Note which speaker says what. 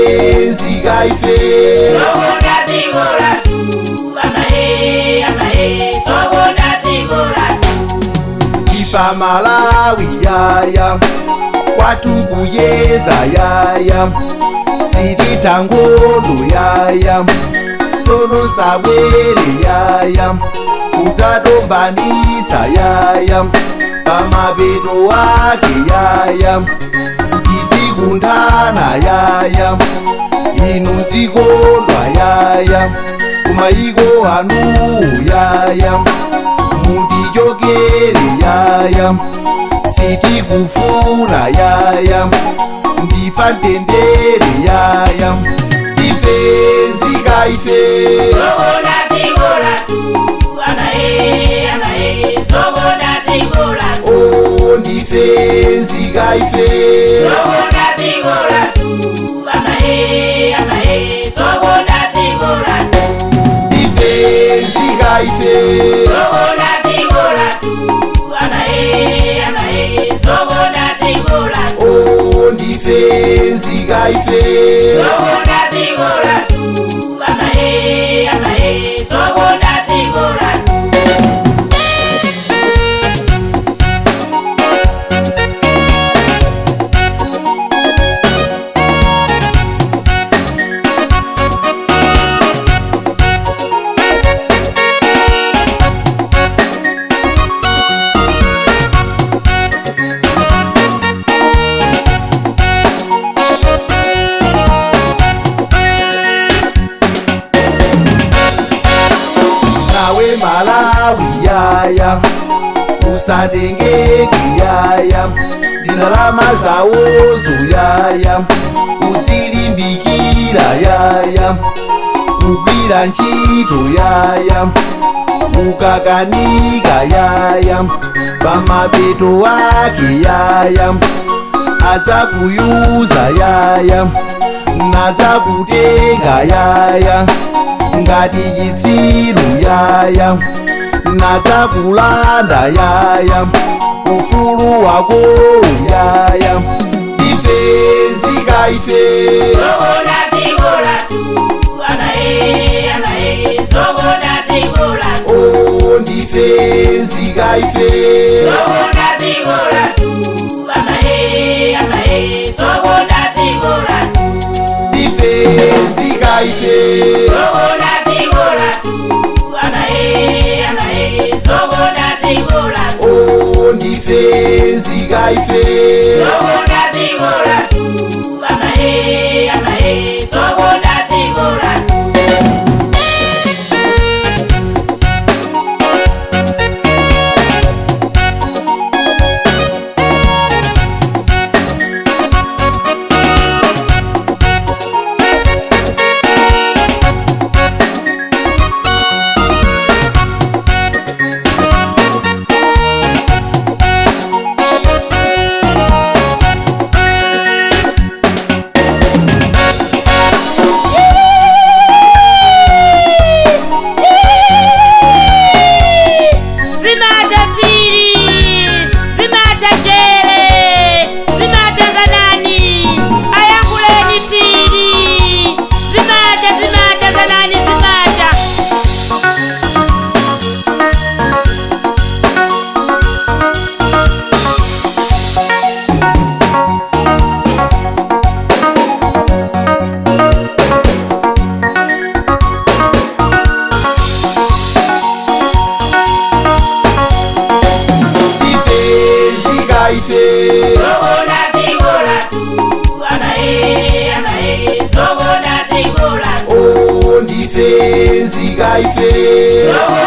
Speaker 1: Nzika ife.
Speaker 2: Zokonda dziko lathu, amaye, amaye, zokonda dziko lathu.
Speaker 1: Ifa Malawi yaya, kwatukuyeza yaya, sititangolo yaya, tsono sabwere yaya, udzadombanitsa yaya, pamapeto ake yaya, tidzikunthana yaya, inu dzikondwa yaya, kumayiko anu yaya, mutichokere yaya, sitikufuna yaya, ndifa mtendere yaya, ife nzika ife.
Speaker 2: Zokonda dziko lathu, amaye, amaye, zokonda dziko lathu.
Speaker 1: Oh, ndife nzika ife.
Speaker 2: Zokonda dziko lathu, amaye, amaye, zokonda dziko lathu.
Speaker 1: Ndife nzika ife.
Speaker 2: Zokonda dziko lathu, amaye, amaye, zokonda dziko lathu.
Speaker 1: Oh, ndife nzika ife.
Speaker 2: Zokonda dziko lathu, amaye, amaye, zokonda dziko lathu.
Speaker 1: Nawe Malawi yaya, usatengeke yaya, ndalama zawozo yaya, udzilimbikira yaya, kugwira ntchito yaya, ukakanika yaya, pamapeto ake yaya, adzakuyuza yaya, nadzakutenga yaya, ngati chitsiru yaya, nadzakulanda yaya, ufulu wako yaya, ife nzika ife.
Speaker 2: Zokonda dziko lathu, amaye, amaye, zokonda dziko lathu.
Speaker 1: Oh, ndife nzika ife.
Speaker 2: Zokonda dziko lathu, amaye, amaye, zokonda dziko lathu.
Speaker 1: Ndife nzika ife.
Speaker 2: Zokonda dziko lathu, amaye, amaye, zokonda dziko lathu.
Speaker 1: Oh, ndife nzika ife.
Speaker 2: Zokonda dziko lathu, amaye, amaye, zokonda dziko lathu. Zimata piri, zimata jere, zimata zanani, ayankhuleni piri, zimata, zimata zanani, zimata.
Speaker 1: Ife nzika ife.
Speaker 2: Zokonda dziko lathu, amaye, amaye, zokonda dziko lathu.
Speaker 1: Oh, ndife nzika ife.
Speaker 2: Zokonda